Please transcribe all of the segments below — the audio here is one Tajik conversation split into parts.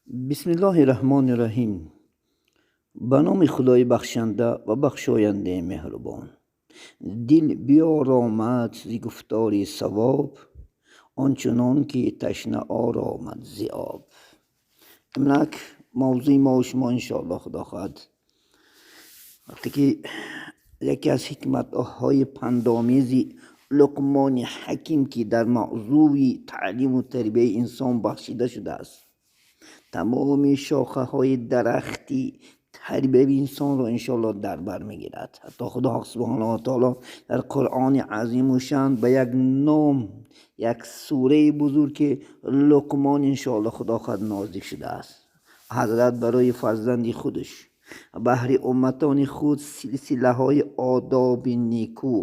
Бисмиллоҳи раҳмони раҳим. Ба номи Худои бахшанда ва бахшояндаи меҳрубон. Дил биёромад зи гуфтори савоб, он чунон ки ташна оромад зи об. Имрак мавзӯи мо шумо, иншоалло худо хоҳад, вақте ки яке аз ҳикматҳои пандомези Луқмони Ҳаким, ки дар мавзӯи таълиму тарбияи инсон бахшида шудааст, тамоми шохаҳои дарахти тарбияи инсонро, иншоалло, дар бар мегирад. Ҳатто Худо ҳақ субҳонаҳу ва таоло дар Қуръони азимушшаън ба як ном, як сураи бузург, ки Луқмон, иншоалло худо хоҳад, нозил шудааст. Ҳазрат барои фарзанди худаш, баҳри умматони худ силсилаҳои одоби нику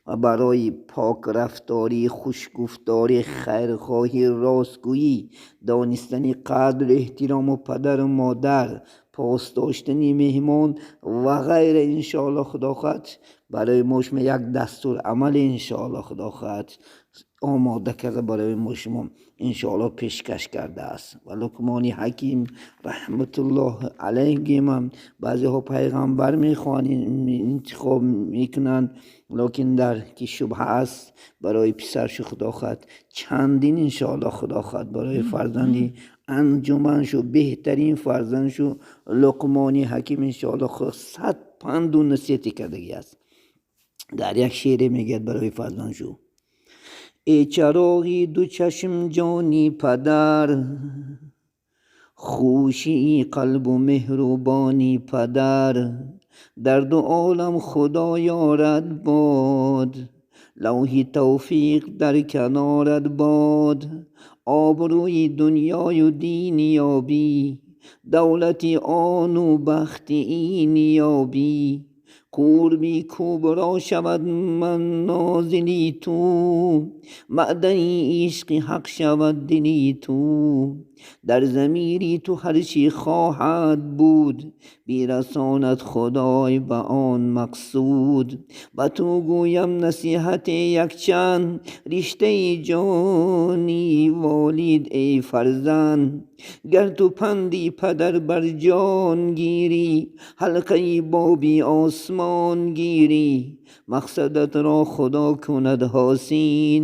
ва барои покрафторӣ, хушгуфторӣ, хайрхоҳӣ, ростгӯӣ, донистани қадру эҳтирому падару модар, пос доштани меҳмон ва ғайра, иншоалло худо хоҳад, барои мо шумо як дастурамале, иншоалло худо хоҳад, омода карда, барои мо шумо, иншоалло, пешкаш кардааст. Ва Луқмони Ҳаким раҳматуллоҳи алайҳим баъзеҳо пайғамбар мехоҳанд, интихоб мекунанд, лекин дар ки шубҳа аст барои писаршу худо хоҳад чандин, иншоалло худо хоҳад, барои фарзанди анҷуманшу, беҳтарин фарзандшу Луқмони Ҳаким, иншоалло, 100 панду насиҳате кардагӣ аст. Дар як шеъре мегӯяд барои фарзандшу: «Эй чароғи ду чашм, ҷони падар, хушии қалбу меҳрубони падар, дар ду олам Худо ёрат бод, лавҳи тавфиқ дар канорат бод, обрӯи дунёю дин ёбӣ, давлати ону бахти ин ёбӣ, қурби кубро шавад манозили ту, маъдани ишқи ҳақ шавад дили ту, дар замири ту ҳарчи хоҳад буд, бирасонад Худой ба он мақсуд. Ба ту гӯям насиҳате якчанд, риштаи ҷони волид, эй фарзанд, гар ту панди падар бар ҷон гирӣ, ҳалқаи боби осмон гирӣ, мақсадатро Худо кунад ҳосил,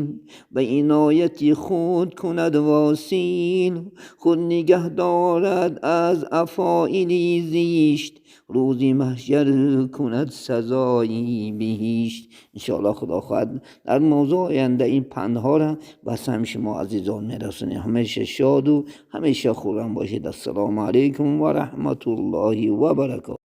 ба инояти худ кунад восил, худ нигаҳ дорад аз афоили зишт, рӯзи маҳшар кунад сазои биҳишт». Иншоалло худо хоҳад, дар мавзӯи оянда ин пандҳоро ба самъи шумо азизон мерасонем. Ҳамеша шоду ҳамеша хуррам бошед. Ассалому алайкум ва раҳматуллоҳи ва баракоту.